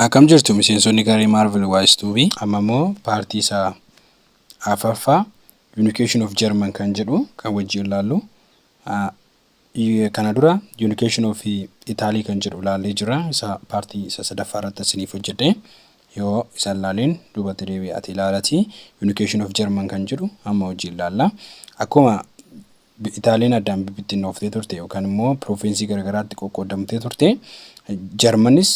Akkam jirtu, miseensonni garee Marvel Wise Tube? Amma immoo paartii isaa afuraffaa, Unification of German kan jedhu kan wajjin ilaallu. Kana dura Unification of Italy kan jedhu ilaallee jira. Isa paartii isa sadaffaa irratti isiniif hojjedhe. Yoo isa ilaaliin duubatti deebi'aati ilaalatii. Unification of German kan jedhu amma wajjin ilaalla. Akkuma Itaaliin addaan bibittinnooftee turte yookaan immoo province garaagaraatti qoqqoodamtee turte, Jarmanis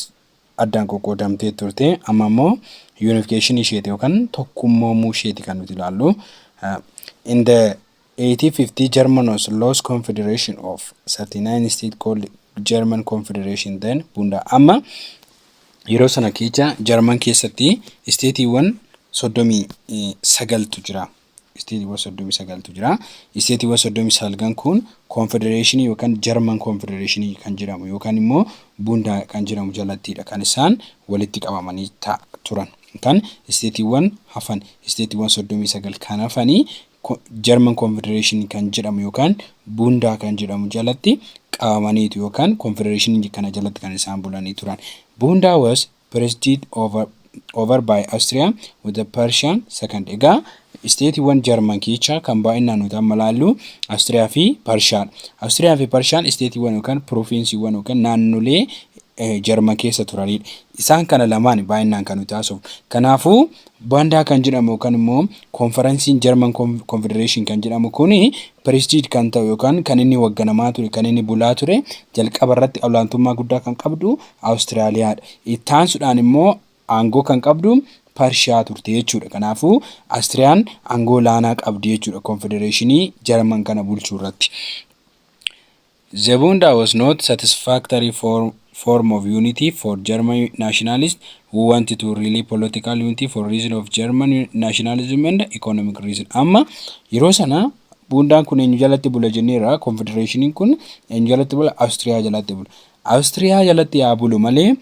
addaan qoqqoodamtee turte. Amma immoo unification isheeti yookaan tokkummoomuu isheeti kan nuti ilaallu. In the 1850, German was lost confederation of 39 states called German Confederation, then Bund. Amma yeroo sana keessa Jarman keessatti stateiiwwan 39tu jira. Stateiiwwan 39tu jira. Stateiiwwan 39 kun confederation yookaan German Confederation kan jedhamu yookaan immoo Bund kan jedhamu jalattidha kan isaan walitti qabamanii turan. Kan stateiiwwan hafan, stateiiwwan 39 kan hafanii, German Confederation kan jedhamu yookaan Bund kan jedhamu jalatti qabamaniitu yookaan confederation kana jalatti kan isaan bulanii turan. Bund was presided over by Austria with the Prussian second. Egaa stateiiwwan Jarman keessaa kan baay'inaan nuti amma ilaallu Awustiriyaa fi Parshaadha. Awustiriyaa fi Parshaan stateiiwwan yookaan provinceiiwwan yookaan naannolee Jarman keessa turanidha. Isaan kana lamaan baay'inaan kan nuti haasofnu. Kanaafuu Bund kan jedhamu yookaan immoo conferenceiin German Confederation kan jedhamu kuni preside kan ta'u yookaan kan inni hoogganamaa ture, kan inni bulaa ture, jalqaba irratti olaantummaa guddaa kan qabdu Awustiraaliyaadha. Itti aansuudhaan immoo aangoo kan qabdu Parshiyaa turte jechuudha. Kanaafuu Awustiriyaan aangoo olaanaa qabdi jechuudha confederation Jarman kana bulchuu irratti. The Bund was not satisfactory for form of unity for German nationalists who wanted to really political unity for reason of German nationalism and economic reason. Amma yeroo sana Bundaan kun eenyu jalatti bula jenneerra? Confederationiin kun eenyu jalatti bula? Awustiriyaa jalatti bula. Awustiriyaa jalatti haa bulu malee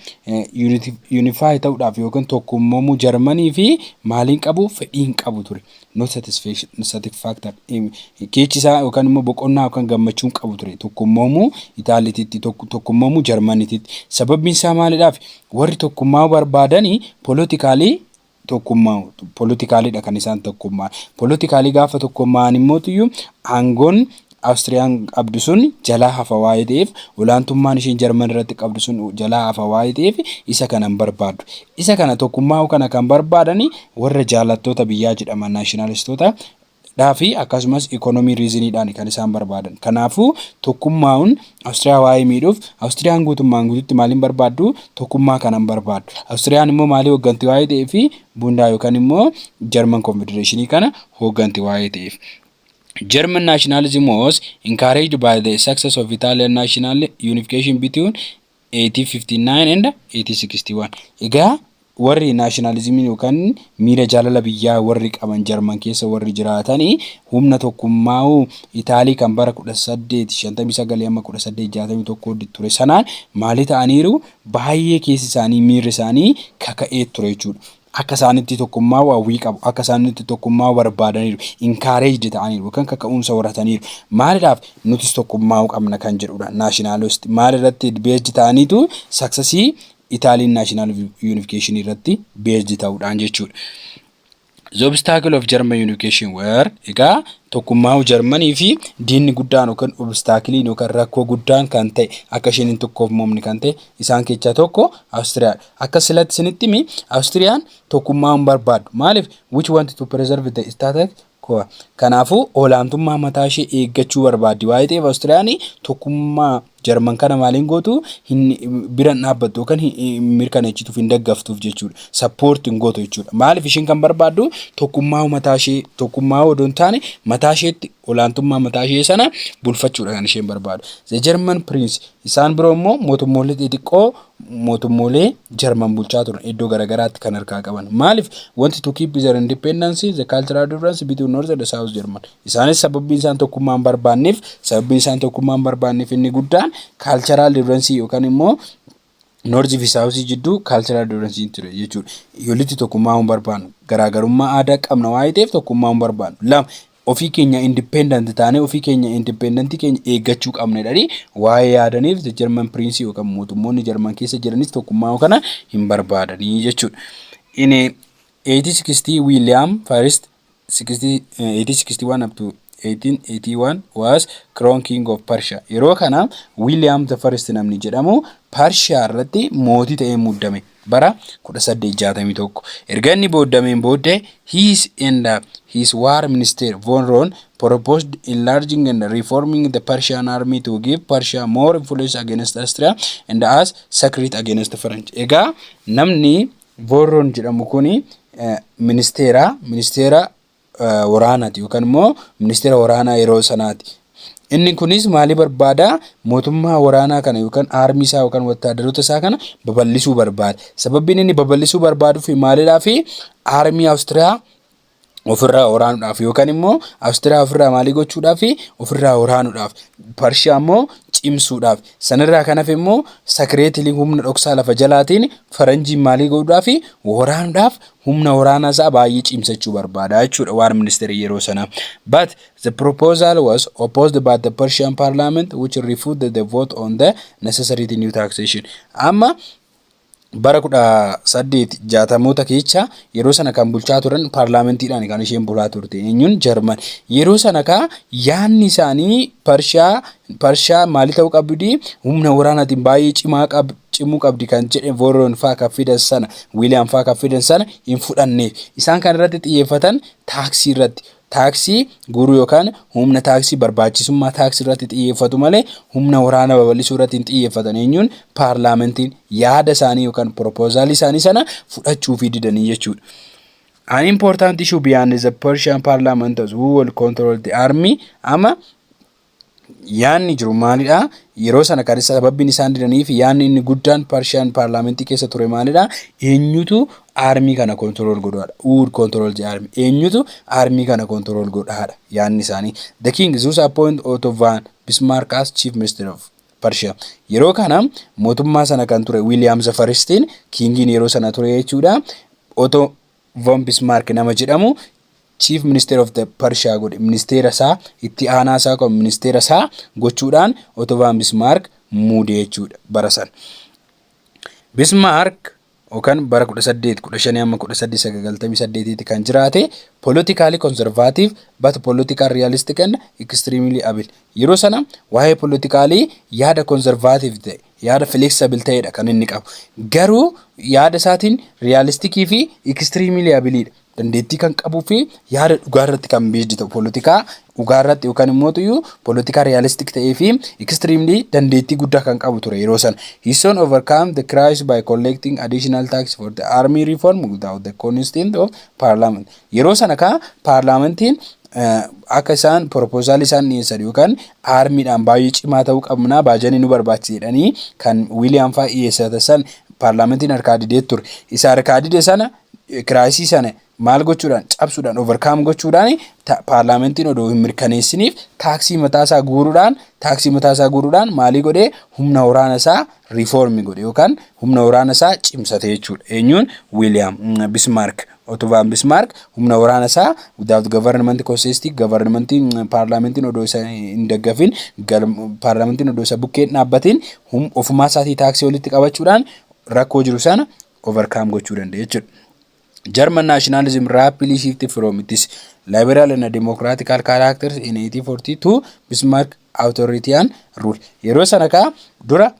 unify ta'uudhaaf yookaan tokkummoomuu Jarmanii fi maaliin qabu, fedhii hin qabu ture. Not satisfactory keechi isaa yookaan immoo boqonnaa yookaan gammachuu hin qabu ture tokkummoomuu Itaaliititti, tokkummoomuu Jarmaniititti. Sababni isaa maalidhaaf? Warri tokkummaa barbaadanii politically tokkummaa, politicallydha kan isaan tokkummaa. Politically gaafa tokkummaan immoo aangoon Awustiriyaan qabdu sun jalaa hafa waa'ee ta'eef, olaantummaan isheen Jarman irratti qabdu sun jalaa hafa waa'ee ta'eef, isa kana hin barbaaddu. Isa kana, tokkummaa kana kan barbaadani warra jaalattoota biyyaa jedhaman, nationalistoota dhaa fi akkasumas economy reasoniidhaan kan isaan barbaadan. Kanaafuu tokkummaa'uun Awustiriyaa waa'ee miidhuuf, Awustiriyaan guutummaan guututti maaliin barbaaddu? Tokkummaa kana hin barbaaddu. Awustiriyaan immoo maalii hoogganti waa'ee ta'eef? Bund yookaan immoo German Confederation kana hoogganti waa'ee ta'eef. German nationalism was encouraged by the success of Italian national unification between 1859 and 1861. Egaa warri nationalismii yookaan miira jaalala biyyaa warri qaban, Jarman keessa warri jiraatanii, humna tokkummaa'uu Itaalii kan bara 1859 amma 1861 ture sanaan maalii ta'aniiru? Baay'ee keessi isaanii, miirri isaanii kaka'ee ture jechuudha. Akka isaanitti tokkummaa hawwii qabu, akka isaanitti tokkummaa barbaadaniiru, encouraged ta'aniiru yookaan kaka'umsa horataniiru. Maaliidhaaf? Nutis tokkummaa qabna kan jedhudha. Nationalist maalirratti based ta'aniitu? Successii Itaaliin national unification irratti based ta'uudhaan jechuudha. The obstacle of German unification were, egaa tokkummaa Jarmanii fi diinni guddaan yookaan obstacleiin yookaan rakkoo guddaan kan ta'e, akka isheen hin tokkoomne kan ta'e, isaan keessaa tokko Awustiriyaadha. Akka silatti isinitti himi, Awustiriyaan tokkummaa hin barbaaddu. Maaliif? Which want to preserve the status quo. Kanaafuu olaantummaa mataa ishee eeggachuu barbaaddi. Waa'ee ta'eef Awustiriyaan tokkummaa Jarman kana maaliin gootu, hin bira hin dhaabbattu yookaan hin mirkaneessituuf, hin deeggartuuf jechuudha. Support hin gootu jechuudha. Maaliif? Isheen kan barbaaddu tokkummaa mataa ishee, tokkummaa odoo hin taane mataa isheetti olaantummaa mataa ishee sana bulfachuudha kan isheen barbaadu. The German Prince, isaan biroo immoo mootummoolee xixiqqoo, mootummoolee Jarman bulchaa turan iddoo garaagaraatti kan harkaa qaban. Maaliif? Want to keep their independence, the cultural difference between North and South German. Isaanis sababbiin isaan tokkummaa hin barbaanneef, sababbiin isaan tokkummaa hin barbaanneef inni guddaan cultural difference yookaan immoo North fi South jidduu cultural difference ture jechuudha. Walitti tokkummaa hin barbaannu. Garaagarummaa aadaa qabna waa'ee ta'eef tokkummaa hin barbaannu. Lama, Ofii keenya independent taanee ofii keenya independentii keenya eeggachuu qabna jedhanii waa'ee yaadaniif German prince yookaan mootummoonni Jarman keessa jiranis tokkummaa kana hin barbaadanii jechuudha. In 1860, William First, 1861 up to 1881, was crown king of Prussia. Yeroo kana William the First namni jedhamu Prussia irratti mootii ta'ee muudame bara 1861. Erga inni muuddameen booddee, his and his war minister von Roon proposed enlarging and reforming the Prussian army to give Prussia more influence against Austria and as security against the French. Egaa namni von Roon jedhamu kuni ministeera waraanaati yookaan immoo ministeera waraanaa yeroo sanaati. Inni kunis maalii barbaada? Mootummaa waraanaa kana yookaan army isaa yookaan wattaadaroota isaa kana babal'isuu barbaada. Sababbiin inni babal'isuu barbaaduuf maalidhaa? Fi army Awustiriyaa ofirraa waraanuudhaaf yookaan immoo Awustiriyaa ofirraa maalii gochuudhaaf, ofirraa waraanuudhaaf, Parshiyaa immoo cimsuudhaaf, sanirraa kan hafe immoo secretly humna dhoksaa lafa jalaatiin faranjiin maalii godhuudhaaf, waraanuudhaaf humna waraanaa isaa baay'ee cimsachuu barbaada jechuudha war ministeerri yeroo sana. But the proposal was opposed by the Prussian parliament, which refused the vote on the necessary new taxation. Amma bara 1860moota keessa yeroo sana kan bulchaa turan paarlaamentiidhaan kan isheen bulaa turte eenyuun? Jarman. Yeroo sana kaa yaadni isaanii Parshiyaa maalii ta'uu qabdi, humna waraanaatiin baay'ee cimaa cimuu qabdi kan jedhe Von Roon faa kan fidan sana, Wiiliyaam faa kan fidan sana hin fudhanne. Isaan kan irratti xiyyeeffatan taaksii irratti, taaksii guuruu yookaan humna taaksii, barbaachisummaa taaksii irratti xiyyeeffatu malee humna waraanaa babal'isuu irratti hin xiyyeeffatan. Eenyuun? Paarlaamentiin yaada isaanii yookaan proposalii isaanii sana fudhachuufii didanii jechuudha. An important issue beyond the Prussian parliament was who will control the army. Amma yaanni jiru maalidha? Yeroo sana kan sababbiin isaan didaniif yaanni inni guddaan Prussian paarlaamentii keessa ture maalidha? Eenyutu army kana control godhaadha? Who would control the army? Eenyutu army kana control godhaadha yaanni isaanii. The king thus appoint Otto von Bismarck as chief minister of Prussia. Yeroo kana mootummaa sana kan ture William the Firstiin, kingiin yeroo sana ture jechuudha. Otto von Bismarck nama jedhamu chief minister of the Prussia godhe. Ministeera isaa itti aanaa isaa kan ministeera isaa gochuudhaan Otto von Bismarck muude jechuudha bara sana. Bismarck yookaan bara 1815 hamma 1898 kan jiraate, politically conservative but political realistic and extremely able. Yeroo sana waa'ee politically yaada conservative ta'e, yaada flexible ta'edha kan inni qabu. Garuu yaada isaatiin realisticii fi extremely ableiidha. Dandeettii kan qabuu fi yaada dhugaa irratti kan based ta'u, poolitikaa dhugaa irratti yookaan immoo iyyuu poolitikaa realistic ta'ee fi extremely dandeettii guddaa kan qabu ture yeroo sana. He soon overcome the crisis by collecting additional tax for the army reform without the consent of parliament. Yeroo sana kaa paarlaamantiin akka isaan proposalii isaan dhiyeessan yookaan armydhaan baay'ee cimaa ta'uu qabnaa, baajanii nu barbaachisa jedhanii kan Wiiliyaam fa'aa dhiyeessatan san paarlaamantiin harkaa didee ture. Isa harkaa dide sana, crisisii sana maal gochuudhaan cabsuudhaan, overcome gochuudhaan, paarlaamantiin odoo hin mirkaneessiniif taaksii mataasaa guuruudhaan maalii godhee, humna waraana isaa reform godhe yookaan humna waraana isaa cimsate jechuudha. Eenyuun? Wiiliyaam Bismaark. Otto von Bismarck humna waraana isaa without government consent, governmentiin paarlaamantiin odoo isa hin deggafin, paarlaamantiin odoo isa bukkee hin dhaabbatin, ofumaa isaatii taaksii walitti qabachuudhaan rakkoo jiru sana overcome gochuu danda'e jechuudha. German nationalism rapidly shifted from its liberal and democratical characters in 1840 to Bismarck authoritarian rule. Yeroo sana kaa dura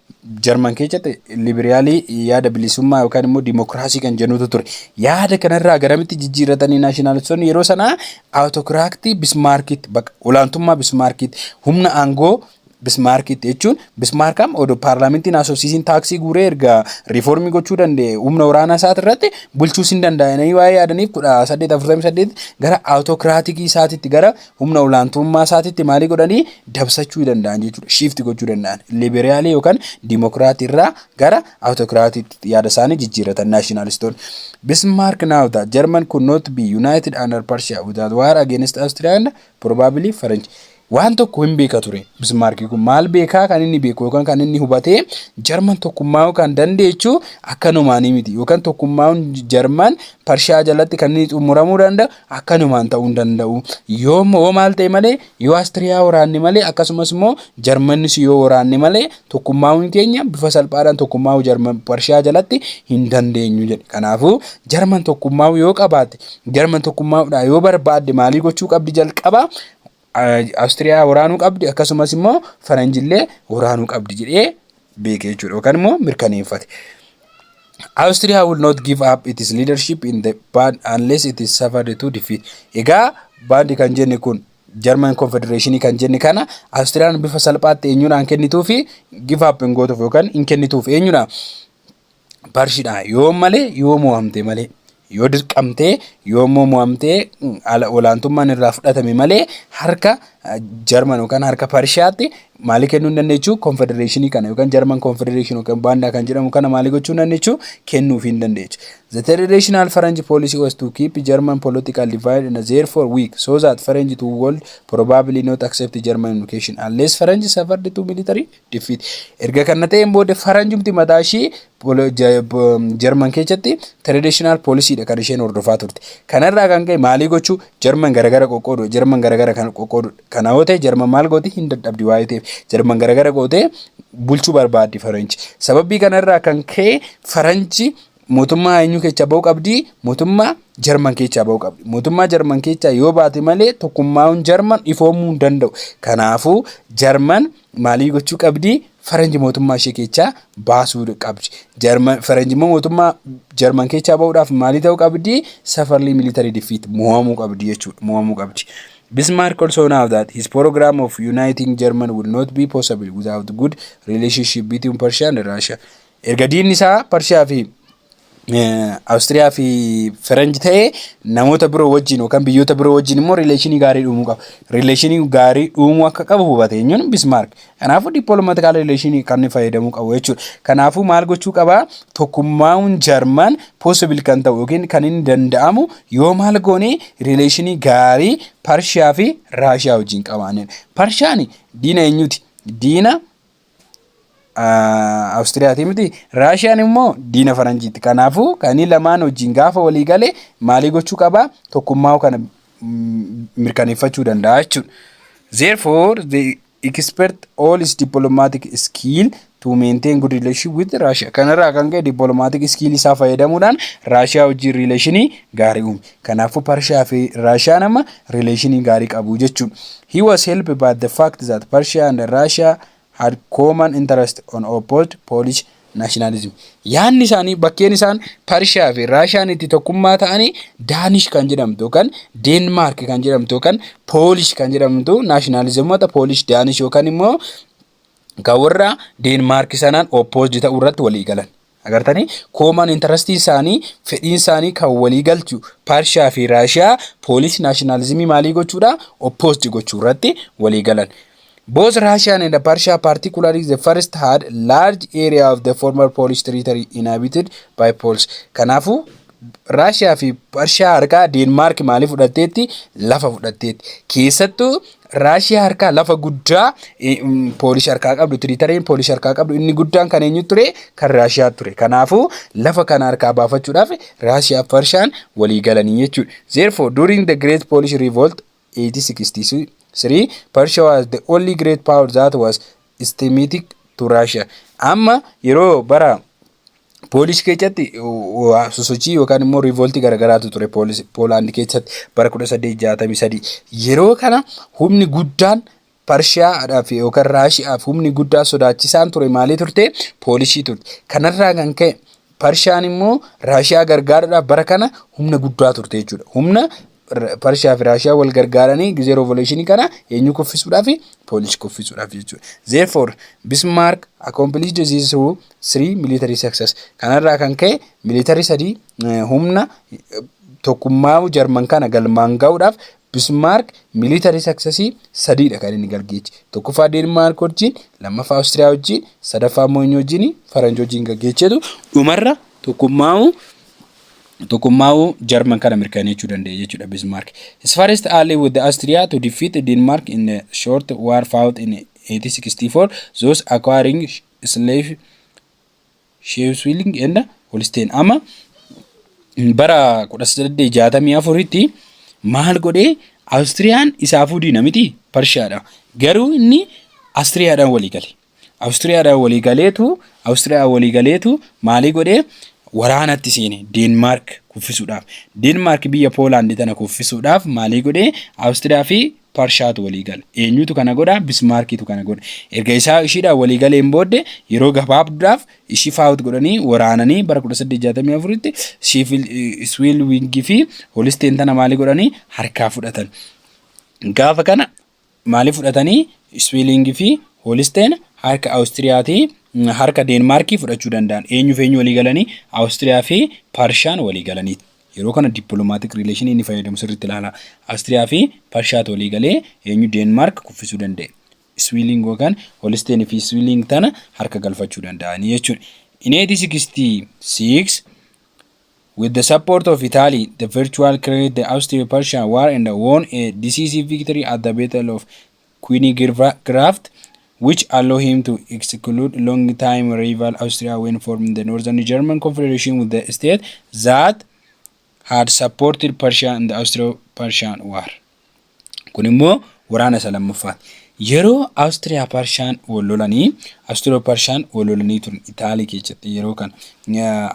Jarman keessatti liberalii, yaada bilisummaa yookaan immoo dimokiraasii kan jennutu ture. Yaada kanarraa garamitti jijjiirratanii nationalistoonni yeroo sanaa? Autocratii Bismaarkitti, bakka olaantummaa Bismaarkitti, humna aangoo Bismaarkitti jechuun Bismaark amma odoo paarlaamentiin haasofsiisiin taaksii guuree erga reformii gochuu danda'e humna waraanaa isaati irratti bulchuus hin danda'anii waa'ee yaadaniif 1848 gara autocraticii isaatitti, gara humna olaantummaa isaatitti maalii godhanii dabsachuu danda'an jechuudha. Shift gochuu danda'an. Liberalii yookaan dimokiraatii irraa gara autocratiitti yaada isaanii jijjiirratan nationalistoonni. Bismarck knew that German could not be united under Prussia without war against Austria and probably French. Waan tokko hin beeka ture. Bismaarkii kun maal beekaa? Kan inni beeku yookaan kan inni hubatee, Jarman tokkummaa kan dandeechu akkanumaanii miti, yookaan tokkummaan Jarman Parshaa jalatti kan inni xumuramuu danda'u akkanumaan ta'uu hin danda'u. Yoo maal ta'e malee, yoo Astiriyaa waraanne malee, akkasumas immoo Jarmanis yoo waraanne malee, tokkummaan keenya bifa salphaadhaan tokkummaa Jarman Parshaa jalatti hin dandeenyu jedhe. Kanaafuu Jarman tokkummaa yoo qabaatte, Jarman tokkummaadhaan yoo barbaadde, maalii gochuu qabdi? Jalqaba Awustiriyaa waraanuu qabdi, akkasumas immoo Faranjillee waraanuu qabdi jedhee beeke jechuudha yookaan immoo mirkaneeffate. Austria will not give up its leadership in the Bund unless it is suffered to defeat. Egaa Bund kan jenne kun, German Confederation kan jenne kana, Austriyaan bifa salphaatti eenyudhaan kennituu fi give up hin gootuuf yookaan hin kennituuf? Eenyudha? Parshiidha. Yoo malee, yoo mo'amte malee, yoo dirqamtee, yoo immoo mo'amtee olaantummaan irraa fudhatame malee, harka Jarman yookaan harka Parshiyaatti maalii kennuu hin dandeechu? Confederationii kana yookaan German Confederation yookaan Bund kan jedhamu kana maalii gochuu hin dandeechu? Kennuuf hin dandeechu. The traditional French policy was to keep German political divide and therefore weak, so that French to would probably not accept German unification unless French suffered to military defeat. Erga kana ta'een booda Faranjumti mataa ishii Jarman keessatti traditional policy dha kan isheen hordofaa turte. Kanarraa kan ka'e maalii gochuu? Jarman garagara qoqqoodu, Jarman garagara kan qoqqoodu. Kana yoo ta'e Jarman maal gooti? Hin dadhabdi waa'ee ta'eef. Jarman garagara gootee bulchuu barbaaddi Faranji. Sababii kanarraa kan ka'e Faranji mootummaa eenyu keessaa ba'uu qabdi? Mootummaa Jarman keessaa ba'uu qabdi. Mootummaa Jarman keessaa yoo baate malee tokkummaan Jarman ifoomuu hin danda'u. Kanaafuu Jarman maalii gochuu qabdi? Faranji mootummaa ishee keessaa baasuu qabdi. Jarman, Faranji immoo mootummaa Jarman keessaa ba'uudhaaf maalii ta'uu qabdi? Suffer military defeat, mo'amuu qabdi jechuudha. Mo'amuu qabdi. Bismarck also know that his program of uniting Germany will not be possible without good relationship between Prussia and Russia. Erga diinni isaa Pershiyaa fi Awustiriyaa fi Faranji ta'ee, namoota biroo wajjin yookaan biyyoota biroo wajjin immoo relationii gaarii uumuu qaba. Relationii gaarii uumuu akka qabu hubate eenyuun? Bismaark. Kanaafuu diplomatical relationii kan inni fayyadamuu qabu jechuudha. Kanaafuu maal gochuu qabaa? Tokkummaan Jarman possible kan ta'u yookiin kan inni danda'amu yoo maal goone? Relationii gaarii Parshiyaa fi Raashiyaa wajjin qabaanidha. Parshaan diina eenyuti? Diina Awustiriyaati miti. Raashiyaan immoo diina Faranjiiti. Kanaafuu kan lamaan wajjin gaafa walii galee maalii gochuu qabaa? Tokkummaa kana mirkaneeffachuu danda'a jechuudha. Therefore, the expert all his diplomatic skill to maintain good relationship with Russia. Kanarraa kan ka'e diplomatic skill isaa fayyadamuudhaan Raashiyaa wajjin relationii gaarii uume. Kanaafuu Parshiyaa fi Raashiyaan amma relationii gaarii qabu jechuudha. He was helped by the fact that Prussia and Russia had common interest on opposed Polish nationalism. Yaanni isaanii bakkeen isaan Parshiyaa fi Raashiyaan itti tokkummaa ta'anii Danish kan jedhamtu yookaan Deenmaark kan jedhamtu yookaan Polish kan jedhamtu, nationalismoota Polish, Danish yookaan immoo kan warra Deenmaark sanaan opposed ta'uu irratti walii galan. Agartanii, common interestii isaanii, fedhiin isaanii kan walii galchu Parshiyaa fi Raashiyaa Polish nationalismii maalii gochuudha? Opposed gochuu irratti walii galan. Both Russia and Prussia, particularly the first, had large area of the former Polish territory inhabited by Poles. Kanaafuu Raashiyaa fi Parshiyaa harkaa Deenmaark maalii fudhatteetti? Lafa fudhatteetti. Keessattuu Raashiyaa harkaa lafa guddaa Polish harkaa qabdu, territoryn Polish harkaa qabdu inni guddaan kan eenyu ture? Kan Raashiyaa ture. Kanaafuu lafa kana harkaa baafachuudhaaf Raashiyaa fi Parshaan walii galanii jechuudha. Therefore, during the Great Polish Revolt 1863, Prussia was the only great power that was sympathetic to Russia. Amma yeroo bara Polish keessatti sosochii yookaan immoo revoltii garaagaraatu ture Poolaand keessatti bara 1863. Yeroo kana humni guddaan Parshiyaadhaaf yookaan Raashiyaaf humni guddaa sodaachisaan ture maalii turte? Poolishii turte. Kanarraa kan ka'e Parshaan immoo Raashiyaa gargaaruudhaaf bara kana humna guddaa turte jechuudha. Humna Parshiyaa fi Raashiyaa wal gargaaranii gizee revolutionii kana eenyu kuffisuudhaaf? Polish kuffisuudhaaf jechuudha. Therefore, Bismarck accomplished this through three military success. Kanarraa kan ka'e military sadii humna tokkummaa Jarman kana galmaan ga'uudhaaf Bismarck military successii sadiidha kan inni gaggeesse. Tokkoffaa Deenmaark wajjin, lammaffaa Awustiriyaa wajjin, sadaffaa immoo eenyu wajjin? Faranjii wajjin gaggeesseetu dhumarra tokkummaa Tokkummaa'uu Jarman kana mirkaneessuu danda'e jechuudha Bismarck. His first ally with the Austria to defeat Denmark in a short war fought in 1864, thus acquiring Schleswig and Holstein. Amma bara 1864tti maal godhee? Awustiriyaan isaafuu diina miti, Parshaadha. Garuu inni Awustiriyaadhaan walii gale. Awustiriyaadhaan walii galeetu maalii godhee? Waraanatti seene Deenmaark kuffisuudhaaf. Deenmaark biyya Poolaand tana kuffisuudhaaf maalii godhee? Awustiriyaa fi Parshaatu walii gale. Eenyutu kana godha? Bismaarkiitu kana godha. Erga isaa ishiidhaan walii galeen booddee yeroo gabaabduudhaaf ishii fought godhanii waraananii bara 1864tti Schleswig fi Holstein tana maalii godhanii? Harkaa fudhatan. Gaafa kana maalii fudhatanii? Schleswig fi Holstein harka Awustiriyaatii harka Deenmaarkii fudhachuu danda'an. Eenyuuf eenyu walii galanii? Awustiriyaa fi Parshaan walii galanii. Yeroo kana diplomatic relationii inni fayyadamu sirriitti ilaala. Awustiriyaa fi Parshaatu walii galee eenyu Deenmaark kuffisuu danda'e. Schleswig yookaan Holstein fi Schleswig tana harka galfachuu danda'anii jechuudha. In 1866, with the support of Italy, the virtual created the Austro-Prussian War and won a decisive victory at the Battle of Königgrätz, which allowed him to exclude long-time rival Austria when forming the Northern German Confederation with the state that had supported Prussia in the Austro-Prussian War. Kun immoo waraana isa lammaffaati. Yeroo Awustiriyaa Parshaan wal lolanii, Awustiroo Parshaan wal lolanii turan Itaalii keessatti, yeroo kana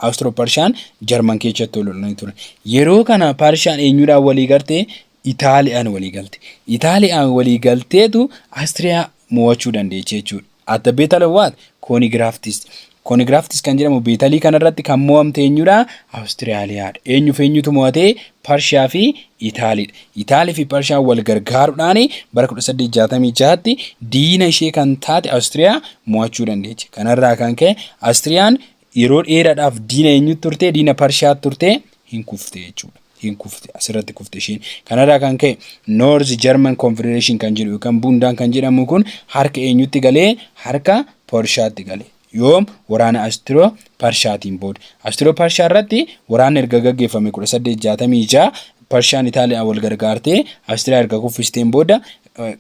Awustiroo Parshaan Jarman keessatti wal lolanii turan. Yeroo kana Parshaan eenyudhaan walii galtee? Itaaliyaan walii galte. Itaaliyaan walii galteetu Awustiriyaa mo'achuu dandeeche jechuudha. At the battle of what? Königgrätz. Königgrätz kan jedhamu battle kanarratti kan mo'amte eenyudha? Awustiriyaadha. Eenyuuf eenyutu mo'ate? Parshiyaa fi Itaaliidha. Itaalii fi Parshaan wal gargaaruudhaan bara 1866tti diina ishee kan taate Awustiriyaa mo'achuu dandeeche. Kanarraa kan ka'e Awustiriyaan yeroo dheeraadhaaf diina eenyutti turte? Diina Parshiyaatti turte, hin kufte jechuudha. Hin kufte, asirratti kufte isheen. Kanarraa kan ka'e North German Confederation kan jedhu yookaan Bundaan kan jedhamu kun harka eenyutti galee? Harka Parshaatti gale. Yoom? Waraana Awustiroo Parshaatiin booda. Awustiroo Parshaa irratti waraanni erga gaggeeffame 1866, Parshaan Itaaliyaan wal gargaartee Awustiriyaa erga kuffisteen booda,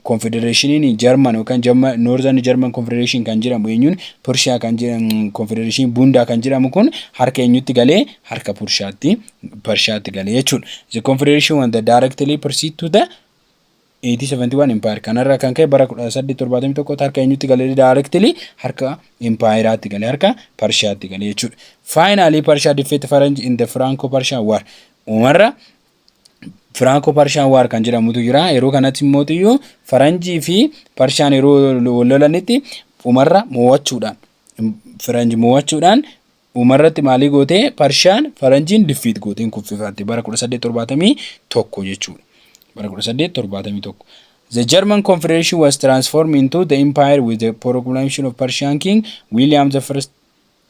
Confederationiin Jarman yookaan Northern German Confederation kan jedhamu eenyuun Purshiyaa kan jedhamu, Confederation Bundaa kan jedhamu kun harka eenyutti galee? Harka Parshaatti galee jechuudha. The Confederation was directly proceed to the 1871 Empire. Kanarraa kan ka'e bara 1871 harka eenyutti galee? Directly harka Empireaatti galee, harka Parshaatti galee jechuudha. Finally, Prussia defeat French in the Franco-Prussian War. Umarra Franco-Prussian War kan jedhamutu jira. Yeroo kanatti immoo Faranjii fi Parshaan yeroo wal lolanitti umarra mo'achuudhaan, Faranjii mo'achuudhaan, umarratti maalii gootee? Parshaan Faranjiin defeat gooteen kuffifatte bara 1871 jechuudha. Bara 1871. The German Confederation was transformed into the empire with the proclamation of Prussian King William I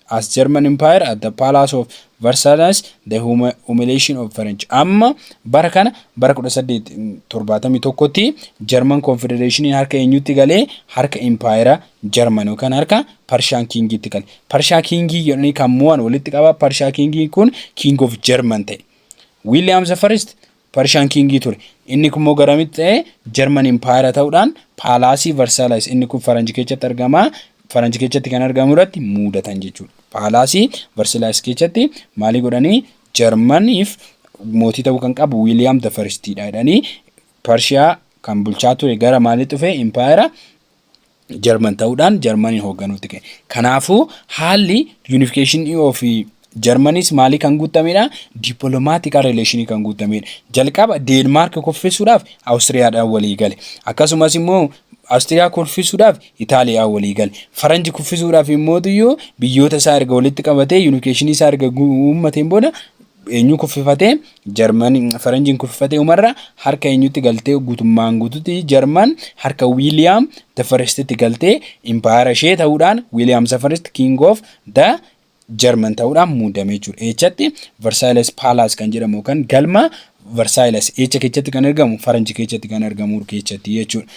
as German Empire at the Palace of Versailles, the humiliation of French. Amma bara kana bara 1871tti German Confederation harka eenyutti galee? Harka Empire German yookaan harka Prussian Kingitti gale. Prussian Kingii jedhanii kan mo'an walitti qaba. Prussian Kingii kun King of German ta'e. William the First Prussian Kingii ture. Inni kun immoo garamitti ta'e? German Empire ta'uudhaan Palaceii Versailles, inni kun Faranjii keessatti argama. Faranjii keessatti kan argamu irratti muudatan jechuudha. Palaceii Versailles keessatti maalii godhanii? Jarmaniif mootii ta'uu kan qabu William the Firstidha jedhanii, Parshiyaa kan bulchaa ture gara maaliitti dhufe? Empire Jarman ta'uudhaan Jarmaniin hoogganuutti ka'e. Kanaafuu haalli unification of Jarmanis maalii kan guutamedha? Diplomatical relationii kan guutamedha. Jalqaba Deenmaark kuffisuudhaaf Awustiriyaadhaan walii gale. Akkasumas immoo Awustiriyaa kuffisuudhaaf Itaaliyaa walii gale. Faranji kuffisuudhaaf immoo biyyoota isaa erga walitti qabatee, unificationii isaa erga uummateen booda, eenyu kuffifatee? Jarman Faranjiin kuffifatee, umarra harka eenyutti galtee? Guutummaan guututti Jarman harka William the Firstitti galtee, empire ishee ta'uudhaan William the First King of the German ta'uudhaan muudame jechuudha. Eechatti? Versailles Palace kan jedhamu kan galma Versailles eecha keessatti kan argamu, Faranji keessatti kan argamu keessatti jechuudha.